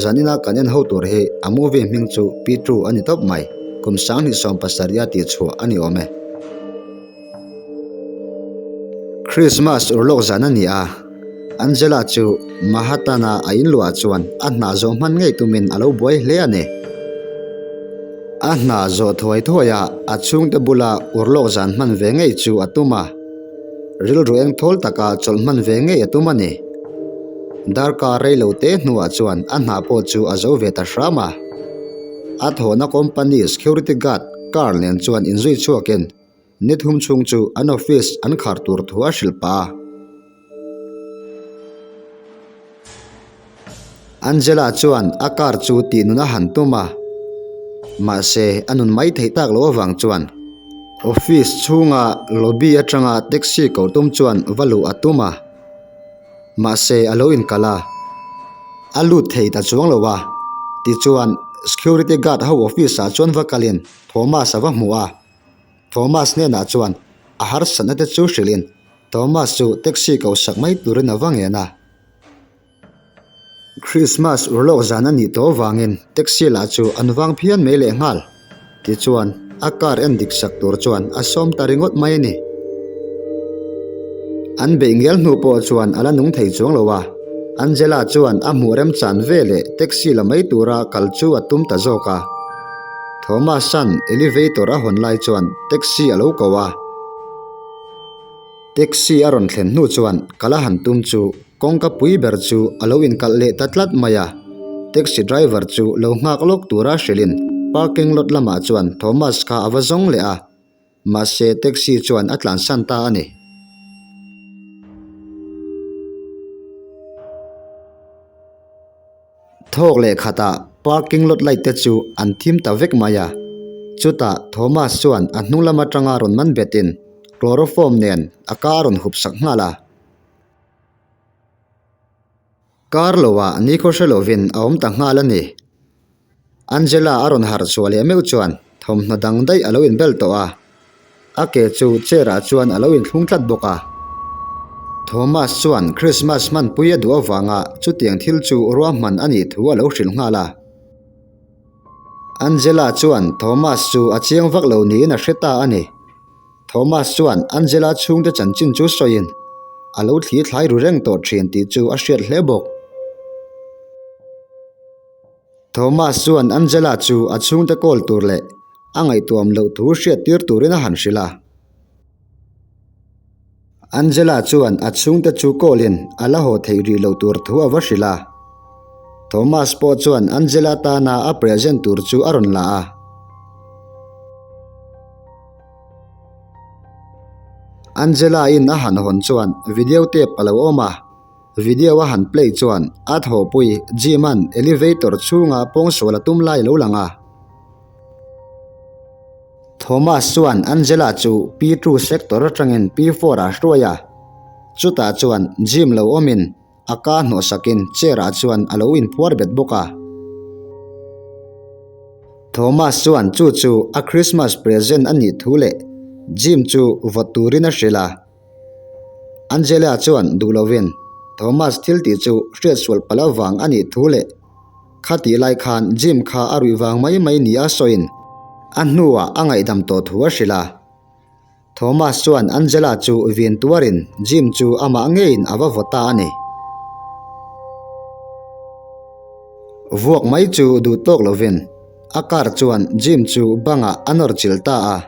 Zanina kan en ho tur hi a movie hming chu Pitru a ni tawp mai. Kum 2017 a tihchhuah a ni awm e. Christmas urlawk zan a ni a, Angela chu Manhattan-a a inluah chuan a hna zawh hman ngei tumin a lo buai hle a ni. A hna zawh thuai thuai a, a chhungte bula urlawk zan hman ve ngei chu a tum a. Rilru eng thawl taka chawlh hman ve ngei a tum a ni. Darkar rei lo te hnuah chuan a hna pawh chu a zo ve ta hram a. A thawhna company security guard Carl nen chuan inzui chhuakin ni thum chhung chu an office an khar tur thu a hrilh pah a. Angela chuan a car chu tih nun a han tum a, mahse a nun mai theih tak loh avang chuan office chhunga lobby atanga taxi ko tum chuan va luh a tum a, mahse a lo inkalh a, a lut thei ta chuang lo a, tichuan security guard ho office ah chuan va kalin Thomas a va hmu a, Thomas hnenah chuan a harsatna te chu hrilhin Thomas chu taxi ko sak mai turin a va ngen a. Christmas urlawk zan a nih tawh avangin taxi lah chu an vang phian mai leh nghal. Tichuan, a car en dik sak tur chuan a sawm ta ringawt mai a ni. An beih ngial hnu pawh chuan a la nung thei chuang lo a, Angela chuan a hmuh remchan ve leh taxi la mai tura kal chu a tum ta zawk a. Thomas-a'n elevator a hawn lai chuan taxi a lo ko a. Taxi a rawn thlen hnu chuan kal a han tum chu kawngka pui ber chu a lo inkalh leh ta tlat mai a. Taxi driver chu lo nghak lawk tura hrilhin parking lot lamah chuan Thomas kha a va zawng leh a, mahse taxi chuan a tlansan ta a ni. Thawk leh khatah parking lot light te chu an thim ta vek mai a, chutah Thomas chuan a hnung lam atanga rawn man betin chloroform nen a ka a rawn hup sak nghal a. Kar loah nikhaw hre lovin a awm ta nghal a ni. Angela a rawn harh chhuah leh meuh chuan thawmhnaw dang daih a lo inbel tawh a, a ke chu chair ah chuan a lo inthlung tlat bawk a. Thomas chuan Christmas hmanpui a duh avanga chutiang thil chu ruahman a nih thu a lo hrilh nghal a. Angela chuan Thomas chu a chiang vak lo niin a hre ta a ni. Thomas chuan Angela chhungte chanchin chu sawiin a lo thli thlai ru reng tawh thin tih chu a hriat hle bawk. Thomas chuan Angela chu a chhungte kawl tur leh a ngaihtuam loh thu hriat tir turin a han hrilh a. Angela chuan a chhungte chu kawlin a la haw theih rih loh tur thu a va hrilh a. Thomas pawh chuan Angela tana a present tur chu a rawn la a. Angela in a han hawn chuan video tape a lo awm a. Video a han play chuan a thawhpui Jim-a'n elevator chhunga pawngsual a tum lai a lo lang a. Thomas chuan Angela chu P2 sector atangin P4 ah a hruai a, chutah chuan Jim lo awmin a ka hnawhsakin chair ah chuan a lo inphuar bet bawk a. Thomas chuan chu chu a Christmas present a nih thu leh Jim chu vawt turin a hrilh a. Angela chuan duh lovin Thomas thil tih chu hriatsual palh avang a nih thu leh khatih lai khan Jim kha a ruih vang mai mai nia sawiin a hnuah a ngaihdam tawh thu a hrilh a. Thomas chuan Angela chu vin tuarin Jim chu amah ngeiin a va vaw ta a ni. Vuak mai chu duh tawk lovin a car chuan Jim chu bangah a nawr chilh ta a.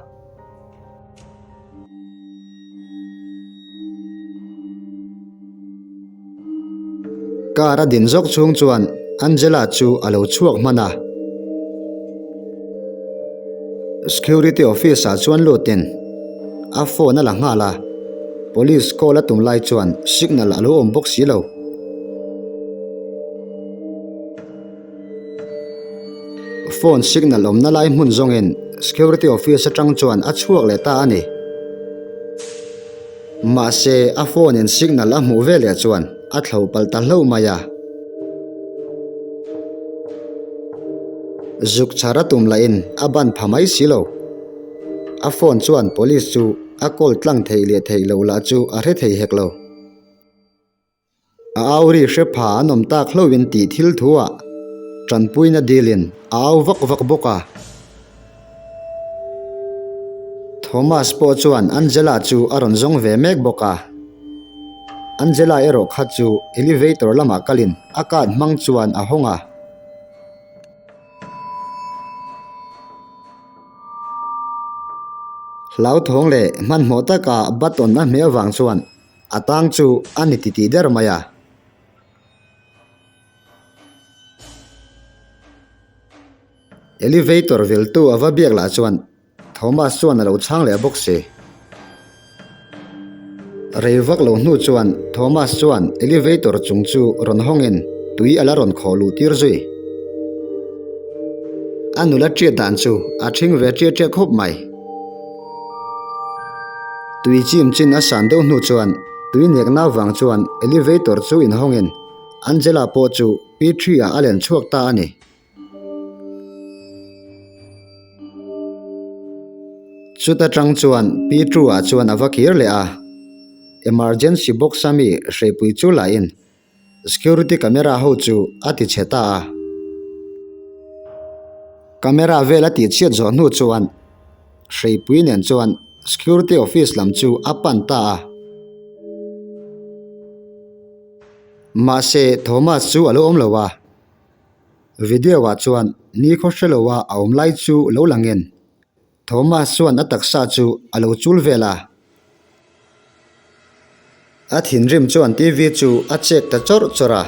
Car a din zawk chhung chuan Angela chu a lo chhuak hman a. Security office ah chuan lutin a phone a la nghal a, police call a tum lai chuan signal a lo awm bawk si lo. Phone signal awmna lai hmun zawngin security office atang chuan a chhuak leh ta a ni. Mahse a phone in signal a hmuh veleh chuan a thlo palh ta hlauh mai a. Zuk chhar a tum lahin a ban pha mai si lo. A phone chuan police chu a call tlang theih leh theih loh lah chu a hre thei hek lo. A auri hre pha an awm tak hlauhin tih thil thu ah Tanpuina dilin a au vak vak bawk a. Thomas pawh chuan Angela chu a rawn zawng ve mek bawk a. Angela erawh kha chu elevator lamah kalin a card hmang chuan a hawng a. Hlauthawng leh hmanhmawh taka button a hmeh avang chuan a tang chu a ni titih der mai a. Elevator viltu a va biak lah chuan Thomas chuan a lo chhang leh bawk si. Rei vak lo hnu chuan Thomas chuan elevator chung chu rawn hawngin tui a la rawn khawh luh tir zui. A nula ṭiat dan chu a ṭhing ve ṭiat ṭiat khawp mai. Tui chim chin a san deuh hnu chuan tui nekna vang chuan elevator chu inhawngin Angela pawh chu P3 ah a len chhuak ta a ni. Chuta tang chuan P2 ah chuan a va kir leh a, emergency box a mi hreipui chu la in security camera ho chu a ti chhe ta a. Camera vel a tih chhiat zawh hnu chuan hreipui nen chuan security office lam chu a pan ta a. Mahse Thomas chu a lo awm lo a. Video ah chuan nikhaw hre lo a a awm lai chu lo lang in Thomas chuan a taksa chu a lo chul vel a. A thinrim chuan TV chu a chek ta chawrh chawrh a.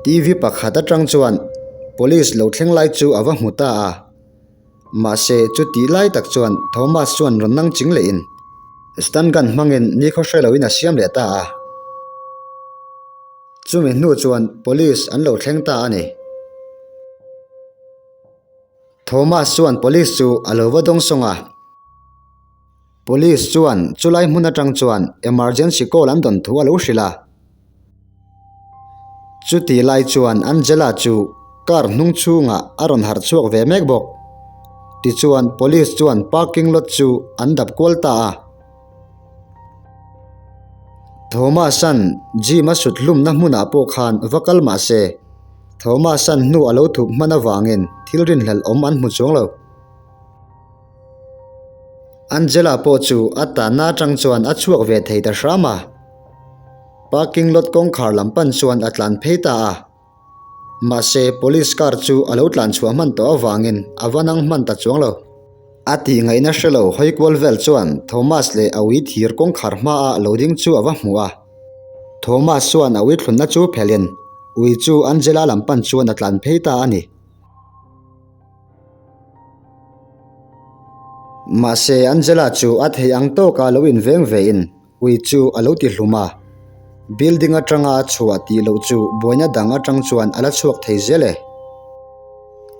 TV pakhat atang chuan police lo thleng lai chu a va hmu ta a. Mahse chutih lai tak chuan Thomas chuan rawn nang ching leh in Stun gun hmangin nikhaw hre loin a siam leh ta a. Chumi hnu chuan police an lo thleng ta a ni. Thomas chuan police chu a lo va dawng sawng a. Police chuan chulai hmun atang chuan emergency call an dawn thu a lo hrilh a. Chuti lai chuan Angela chu car hnung chhungah a rawn harh chhuak ve mek bawk. Tichuan police chuan parking lot chu an dap kual ta a. Thomas-a'n gym a sut hlumna hmunah pawh khan va kal mah se, Thomas-a'n hnu a lo thup hman avangin thil rinhlelh awm an hmu chuang lo. Angela pawh chu a tanna atang chuan a chhuak ve thei ta hram a. Parking lot kawngkhar lam pan chuan a tlan phei ta a. Mahse, police car chu a lo tlan chhuah hman tawh avangin a va nang hman ta chuang lo. A tih ngaihna hre lo hawi kual vel chuan Thomas leh a ui thir kawngkhar hmaa lo ding chu a va hmu a. Thomas chuan a ui thlunna chu phelhin ui chu Angela lam pan chuan a tlan phei ta a ni. Mahse, Angela chu a theih ang tawka lo inveng vein Ui chu a lo ti hlum a, building atanga a chhuah tih loh chu buaina dang atang chuan a la chhuak thei zel e.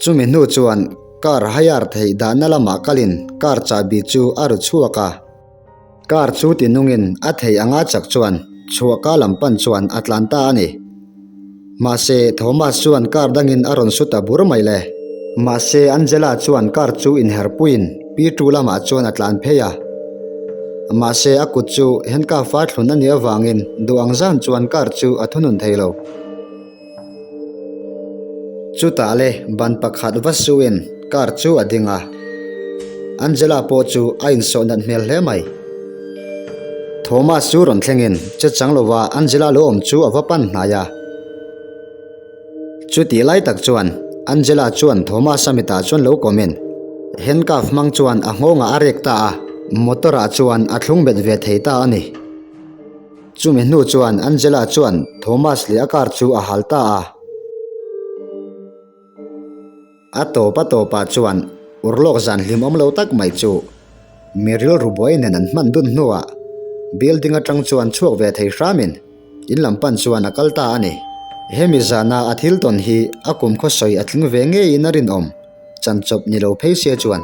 Chumi hnu chuan car hire theih dahna lamah kalin car chahbi chu a ru chhuak a. Car chu ti nungin a theih anga chak chuan chhuahka lam pan chuan a tlan ta a ni. Mahse, Thomas chuan car dangin a rawn su ta bur mai le. Mahse, Angela chuan car chu inherpuiin P2 lamah chuan a tlan phei a. Mahse, a kut chu handcuff a thlun a nih avangin duh ang zan chuan car chu a thunun thei lo. Chutah le ban pakhat va suin car chu a ding a. Angela pawh chu a insawh nat hmel hle mai. Thomas chu rawn thlengin che chang lova Angela lo awm chu a va pan hnai a. Chutih lai tak chuan Angela chuan Thomas-a mitah chuan lo kawmin handcuff hmang chuan a nghawngah a rek ta a, motor-ah chuan a thlung bet ve thei ta a ni. Chumi hnu chuan Angela chuan Thomas leh a car chu a hal ta a. A tawp a tawpah chuan urlawk zan hlim awm lo tak mai chu mi rilru buai nen an hman dun hnuah building atang chuan chhuak ve thei hramin in lam pan chuan a kal ta a ni. Hemi zana a thil tawn hi a kum khawsawi a tling ve ngeiin a rinawm, chanchawp ni lo phei sia chuan.